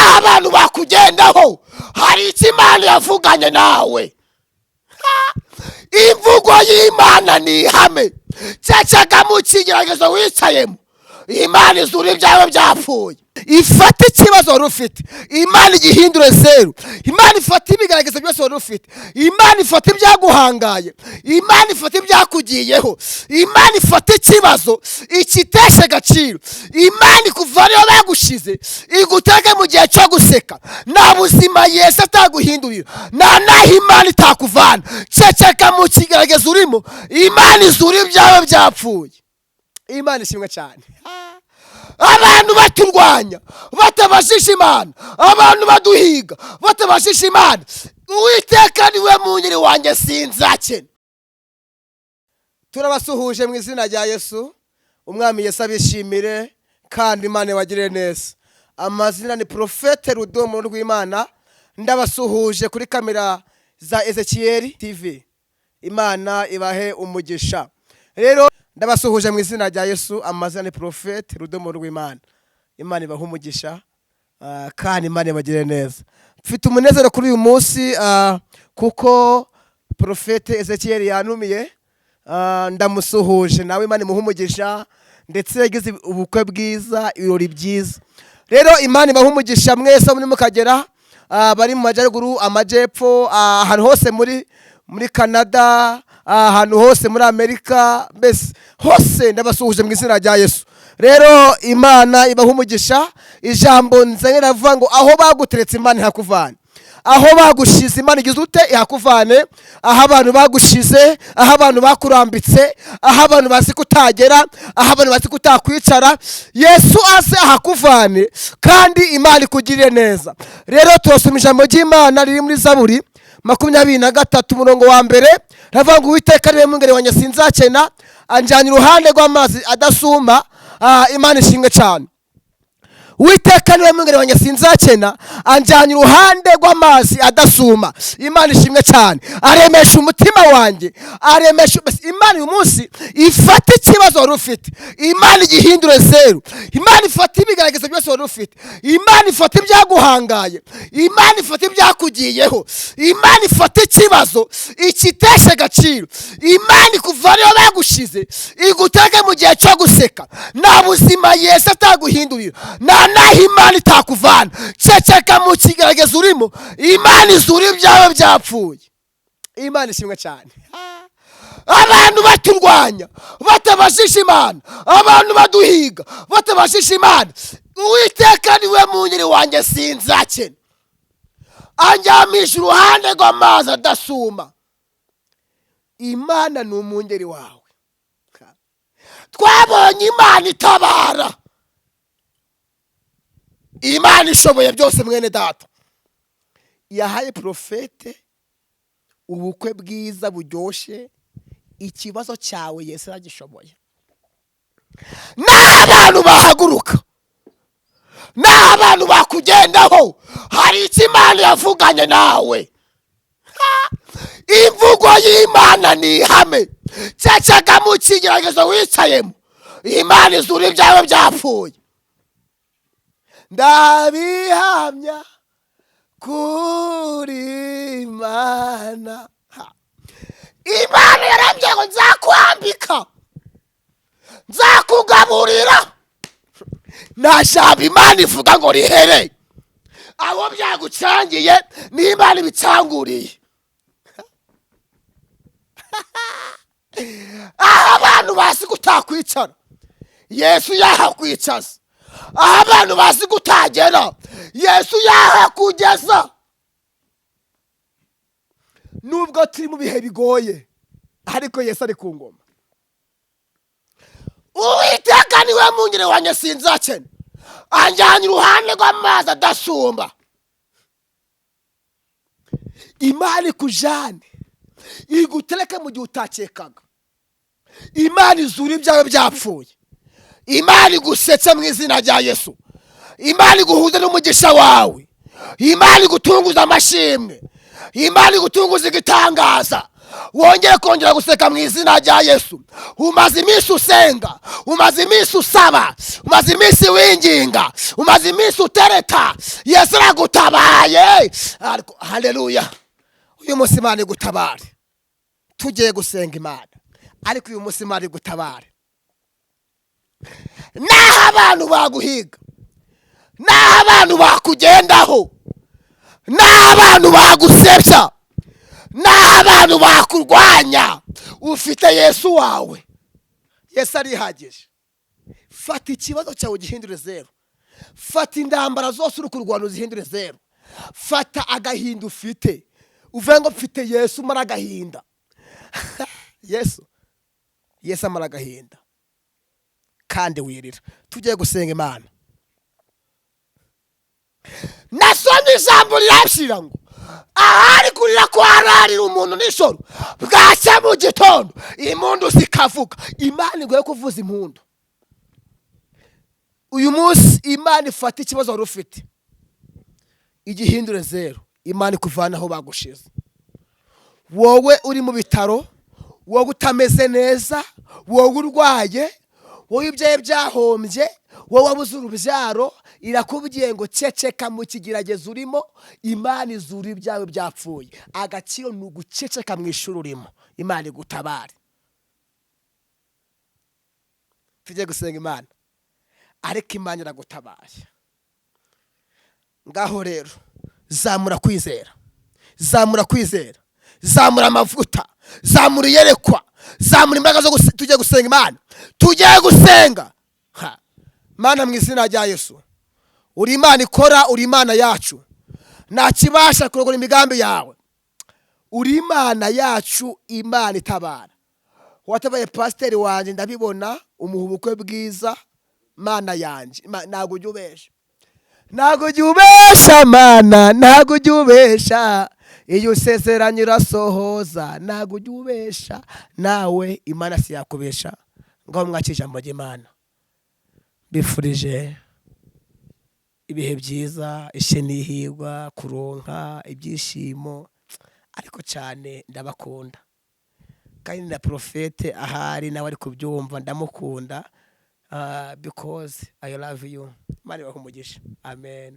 Naho abantu bakugendaho, hari icyo Imana yavuganye nawe. Imvugo y'Imana ni ihame. Ceceka mu kigeragezo wicayemo, Imana izura ibyawe byapfuye. Ifate ikibazo wari ufite, Imana igihindure zeru. Imana ifate ibigaragazo byose wari ufite, Imana ifate ibyaguhangaye, Imana ifate ibyakugiyeho, Imana ifate ikibazo ikiteshe agaciro. Imana ikuvaneho bagushize, igutege mu gihe cyo guseka. Nta buzima Yesu ataguhindurira, nta n'aho Imana itakuvana. Ceceka mu kigaragazo urimo, Imana izura ibyawe byapfuye. Imana ishimwe cyane. Abantu baturwanya batabashisha Imana, abantu baduhiga batabashisha Imana. Uwiteka niwe munyiri wanjye, sinzakena. Turabasuhuje mu izina rya Yesu. Umwami Yesu abishimire kandi Imana ibagirire neza. Amazina ni Prophète Rudomo rw'Imana. Ndabasuhuje kuri kamera za Ezekiyeli TV. Imana ibahe umugisha. Rero ndabasuhuje mu izina rya Yesu. Amazina ni Prophète Rudomo rw'Imana. Imana ibahe umugisha, kandi Imana ibagirire neza. Mfite umunezero kuri uyu munsi, kuko Prophète Ezekiyeli yantumiye. Ndamusuhuje nawe, Imana imuhe umugisha. Ndetse yagize ubukwe bwiza, ibirori byiza. Rero Imana ibahe umugisha mwese aho muri mukagera, bari mu majyaruguru, amajyepfo, ahantu hose muri Canada, ahantu hose muri Amerika, mbese hose ndabasuhuje mu izina rya Yesu. Rero Imana ibaha umugisha. Ijambo nzanye ravuga ngo aho baguteretse, Imana ihakuvana. Aho bagushize, Imana igize ute? Ihakuvane. Aho abantu bagushize, aho abantu bakurambitse, aho abantu bazi kutagera, aho abantu bazi kutakwicara, Yesu aze ahakuvane kandi Imana ikugirire neza. Rero turasoma ijambo ry'Imana riri muri Zaburi 23, umurongo wa mbere. Ravuga ngo: "Uwiteka niwe mwungeri wanjye, sinzakena, anjyana iruhande rw'amazi adasuma." Imana ishimwe cyane. Uwiteka niwe mwungeri wanjye, sinzakena, anjyana iruhande rw'amazi adasuma. Imana ishimwe cyane. Aremesha umutima wanjye, aremesha. Imana uyu munsi ifate ikibazo wari ufite, Imana igihindure zeru. Imana ifate ibigaragazo byose wari ufite, Imana ifate ibyaguhangaye, Imana ifate ibyakugiyeho, Imana ifate ikibazo ikiteshe agaciro. Imana ikuvaneho bagushize, igutege mu gihe cyo guseka. Nta buzima Yesu ataguhindurira, nta n'aho Imana itakuvana. Ceceka mu kigaragazo urimo, Imana izura ibyawe byapfuye. Imana ishimwe cyane. Abantu baturwanya batabashisha Imana, abantu baduhiga batabashisha Imana. Uwiteka niwe munyiri wanjye, sinzakena, anjyamisha uruhande rw'amazi adasuma. Imana ni umwungeri wawe. Twabonye Imana itabara, Imana ishoboye byose. Mwene data yahaye prophète ubukwe bwiza buryoshye. Ikibazo cyawe Yesu aragishoboye. N'abantu bahaguruka, n'abantu bakugendaho, hari icyo Imana yavuganye nawe. Imvugo y'Imana ni ihame. Ceceka mu kigeragezo wicayemo, Imana izura ibyawe byapfuye. Ndabihamya kuri Imana. Imana yarambwiye ngo nzakwambika, nzakugaburira. Nta jambo Imana ivuga ngo rihere. Aho byagucangiye ni Imana ibicanguriye. Aho abantu bazi kutakwicara, Yesu yahakwicaza. Aho abantu bazi kutagera, Yesu yahakugeza. Nubwo turi mu bihe bigoye, ariko Yesu ari ku ngoma. Uwiteka niwe mwungeri wanjye, sinzakena, anjyanye iruhande rw'amazi adasumba. Imana ikujane, igutereke mu gihe utakekaga. Imana izura ibyawe byapfuye. Imana igusetse mu izina rya Yesu. Imana iguhuze n'umugisha wawe. Imana igutunguza amashimwe. Imana igutunguza igitangaza. Wongere kongera guseka mu izina rya Yesu. Umaze iminsi usenga, umaze iminsi usaba, umaze iminsi winginga, umaze iminsi utereta. Yesu aragutabaye. Ariko haleluya, uyu munsi Imana igutabare. Tugiye gusenga Imana, ariko uyu munsi Imana igutabare. Naho abantu baguhiga, naho abantu bakugendaho, naho abantu bagusebya, naho abantu bakurwanya, ufite Yesu wawe. Yesu arihagije. Fata ikibazo cyawe ugihindure zeru. Fata intambara zose uri kurwana uzihindure zeru. Fata agahinda ufite, uvuge ngo: "Mfite Yesu umara agahinda." Yesu, Yesu amara agahinda kandi wirira. Tugiye gusenga Imana. Nasomye ijambo rirabwira ngo ahari kurira kwararira umuntu nijoro, bwacya mu gitondo impundu zikavuga. Imana iguye kuvuza impundu uyu munsi. Imana ifata ikibazo wari ufite igihindure zeru. Imana ikuvana aho bagushize. Wowe uri mu bitaro, wowe utameze neza, wowe urwaye, wowe ibyawe byahombye, wowe wabuze urubyaro, irakubwiye ngo ceceka mu kigeragezo urimo. Imana izura ibyawe byapfuye. Agaciro ni uguceceka mu ishuri urimo. Imana igutabare. Tujye gusenga Imana, ariko Imana iragutabaye. Ngaho rero zamura kwizera, zamura kwizera, zamura amavuta, zamura iyerekwa, zamura imbaraga zo tujye gusenga Imana, tujye gusenga. Ha. Mana, mu izina rya Yesu, uri Imana ikora, uri Imana yacu, nta kibasha kurogora imigambi yawe. Uri Imana yacu, Imana itabara. Watabaye pasiteri wanjye, ndabibona, umuha ubukwe bwiza. Mana yanjye, ntabwo ujya ubesha, ntabwo ujya ubesha. Mana, ntabwo ujya ubesha. Iyo usezeranye urasohoza, ntabwo ujya ubesha. Nawe Imana si yakubesha. Ngaho mwakire ijambo ry'Imana. Mbifurije ibihe byiza, ishye n'ihirwa, kuronka ibyishimo, ariko cyane ndabakunda. Kandi na porofete ahari nawe ari kubyumva, ndamukunda, because I love you. Imana ibahe umugisha. Amen.